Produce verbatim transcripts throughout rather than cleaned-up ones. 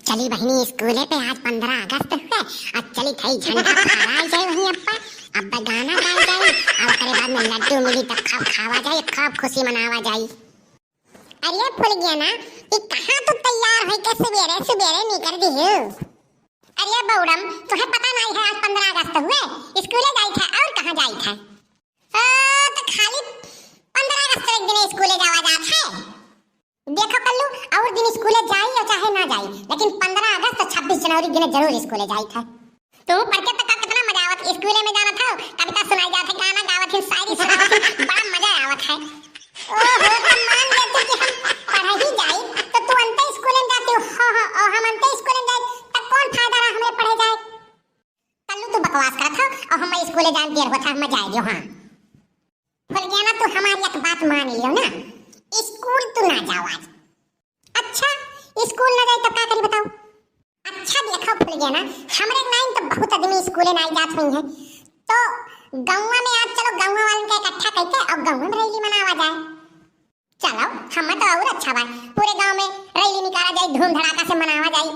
चली बहिनी स्कूले पे, आज पन्द्रह अगस्त हुए, आज चली थई झंडा फहराई जाए वहीं अब्बा, अब्बा गाना गाई जाए, और ओकरे बाद में लड्डू मिली तब खूब खावा जाए, खूब खुशी मनावा जाए। अरे फुलगेना, ई कहाँ तू तैयार होई के सुबेरे सुबेरे निकर दिहू? अरे बौड़म, तुहे पता नाई है आज पन्द्रह अगस्त हुए, स्कूले जाइत है और कहाँ जाइत है? ओ, तो खाली पन्द्रह अगस्त एक दिन स्कूले जावा जात है। देखो कल्लू, और दिन स्कूले जाई या चाहे ना जाई, लेकिन पन्द्रह अगस्त और छब्बीस जनवरी दिन जरूर स्कूले जाई था। तू पढ़ के तो का कितना मजा आवत, स्कूले में जाना था, कविता सुनाई जात है, गाना गावत है, शायरी सुनावत है, बड़ा मजा आवत है। ओहो, तो मान लेती कि हम पढ़े ही जाई, तो तू अंते स्कूले में जाती हो, हाँ, हाँ, और हम अंते स्कूले में जाई, तब कौन फायदा रहा हमें पढ़े जाए? कल्लू तू बकवास करत हो और हम स्कूले जान देर होत है, हम जाए दियो, हाँ। फुलगेना तू हमारी एक बात मान लियो ना, स्कूल तू ना जाओ आज। अच्छा, स्कूल ना जाई तब का करी बताओ? अच्छा देखो फुलगेना, हमरे नाइन तो बहुत आदमी स्कूले ना जात हुई है, तो गौवा में आज चलो गौवा वालन के इकट्ठा करके और गौवा में रैली मनावा जाए। चलो, हमें तो और अच्छा बा, पूरे गांव में रैली निकाला जाए, धूम धड़ाका से मनावा जाए,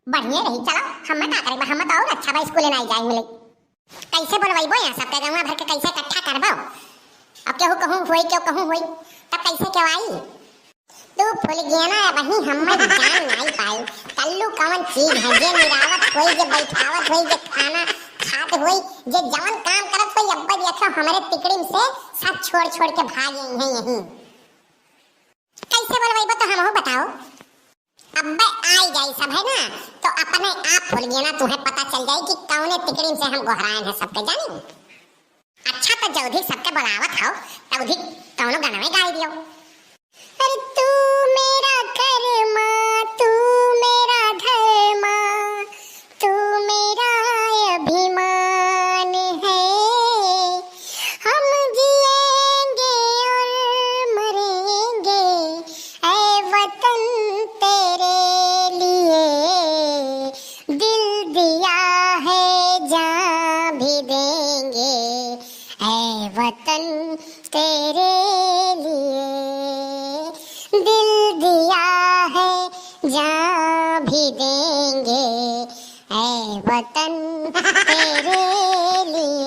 बढ़िया रही। चलो, हमें का करे बा, हमें तो और अच्छा बा, स्कूले ना जाए मिले। कैसे बोलवाइबो यहाँ सबके गौवा भर के, कैसे इकट्ठा करबो? अब केहू कहूँ होई, केहू कहूँ होई, तब कैसे केवाई? तू फुलगेना, वही हमें जान नाई पाई। कल्लू कौन चीज है जे निरावत होई, जे बैठावत होई, जे खाना खात होई, जे जवन काम करत होई, अब्बा देखो हमरे तिकड़िम से सब छोड़ छोड़ के भाग आई हैं यहीं। कैसे बोलवाइबो तो हमहू बताओ। अब्बे आई जाई सब है ना, तो अपने आप फुलगेना तुहे पता चल जाई कि कौने तिकड़िम से हम गोहरायन है सबके, जानी। अच्छा, तो जौधी सबके बुलावत हो, तौधी कौनो गनवे गाई दियो। अरे तू मेरा कर्मा, तू मेरा धर्मा, तू मेरा अभिमान है। हम जिएंगे और मरेंगे, ऐ वतन तेरे लिए। दिल दिया है, जान भी देंगे, ऐ वतन तेरे लिए। दिल दिया है, जान भी देंगे, ऐ वतन तेरे लिए।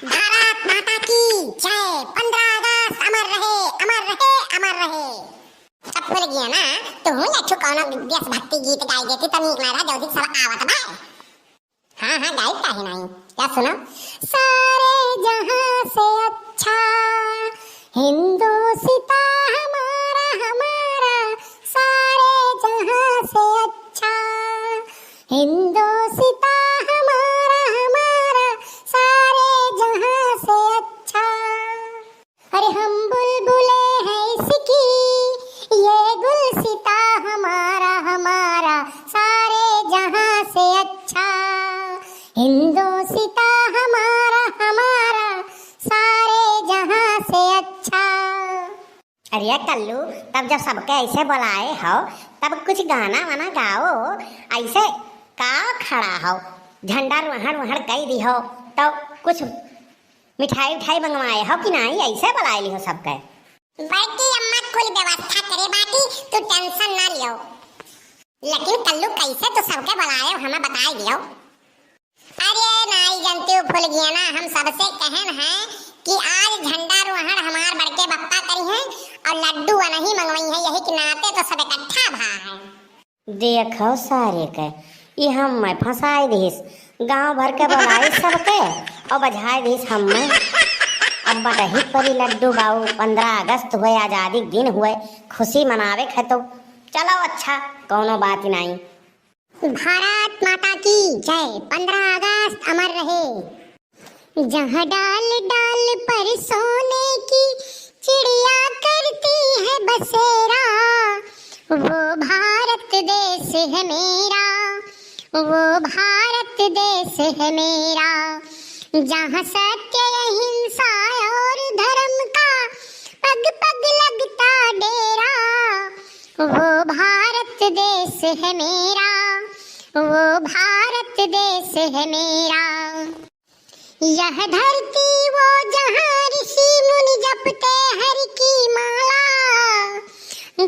भारत माता की जय। पन्द्रह अगस्त अमर रहे, अमर रहे, अमर रहे। अब फुलगेना, तू हूँ एक ठो कौनो देशभक्ति गीत गाई देती तो नीक ना रहा, जल्दी सब आवत बा। हाँ, हाँ, गाई काहे नाई? या सुनो। सारे जहां से अच्छा हिंदोसिता हमारा, हमारा, सारे जहां से अच्छा हिंदोसिता हमारा, हमारा, सारे जहां से अच्छा। अरे हम बुलबुलें हैं इसकी, ये गुलसिता हमारा, हमारा, सारे जहां से अच्छा। हिंदोसिता हमारा, हमारा, सारे जहां से अच्छा। अरे कल्लू, तब जब सबके ऐसे बुलाए हो, तब कुछ गाना वाना गाओ, ऐसे का खड़ा हो, झंडा रोहण वोहण कई दी हो, तो कुछ मिठाई उठाई मंगवाए हो कि नाई? ऐसे बुलाए लिहो सबके। बड़की अम्मा कुल व्यवस्था करे बाटी, तू tension ना लियो। लेकिन कल्लू कैसे तू सबके बुलाए हो, हमें बताए दियो। अरे नाई जनती फुलगेना, हम सबसे कहन है कि आज झंडा रोहण हमार बड़के बप्पा करी हैं और लड्डू वनही मंगवाई हैं, यही के नाते तो सब इकट्ठा भा है। देखो सारे के, ई हम्मे फंसाई दिहिस। गांव भर के बुलाई सबके और बजाई दिहिस हम्मे। अब बटही परी लड्डू बाऊ, पन्द्रह अगस्त हुए, आजादी के दिन हुए, खुशी मनावे के है तो चलो अच्छा, कौनो बात ही नाई। भारत माता की जय, पन्द्रह अगस्त अमर रहे। जहाँ डाल डाल पर सोने की चिड़िया करती है बसेरा, वो भारत देश है मेरा, वो भारत देश है मेरा। जहाँ सत्य अहिंसा और धर्म का पग पग लगता डेरा, वो भारत देश है मेरा, वो भारत देश है मेरा। यह धरती वो जहाँ ऋषि मुनि जपते हरि की माला,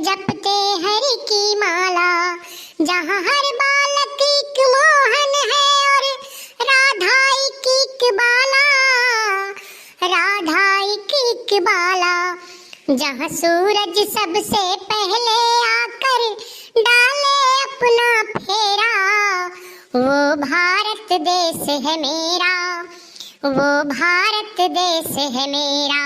जपते हरि की बाला, जहाँ सूरज सबसे पहले आकर डाले अपना फेरा, वो भारत देश है मेरा, वो भारत देश है मेरा।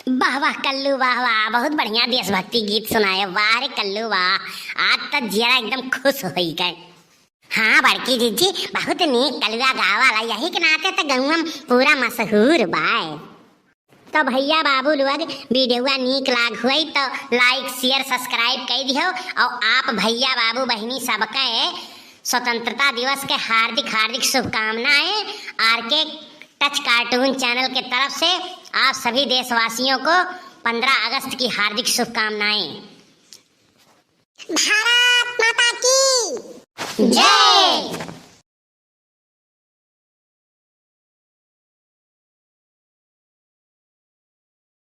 वाह वाह कल्लू, वाह वाह, बहुत बढ़िया देशभक्ति गीत सुनाए। वाह रे कल्लू वाह, आज तो जियरा एकदम खुश होई गए। हाँ बड़की जीजी, बहुत नीक कलुआ गावाला, यही के नाते तो गौवा में पूरा मशहूर बाय। तो भैया बाबू लोग, वीडियोवा नीक लाग हुई तो like, share, subscribe कर दियो। और आप भैया बाबू बहिनी सबके स्वतंत्रता दिवस के हार्दिक हार्दिक शुभकामनाएं। आर के टच कार्टून चैनल के तरफ से आप सभी देशवासियों को पन्द्रह अगस्त की हार्दिक शुभकामनाएं। भारत माता की जय।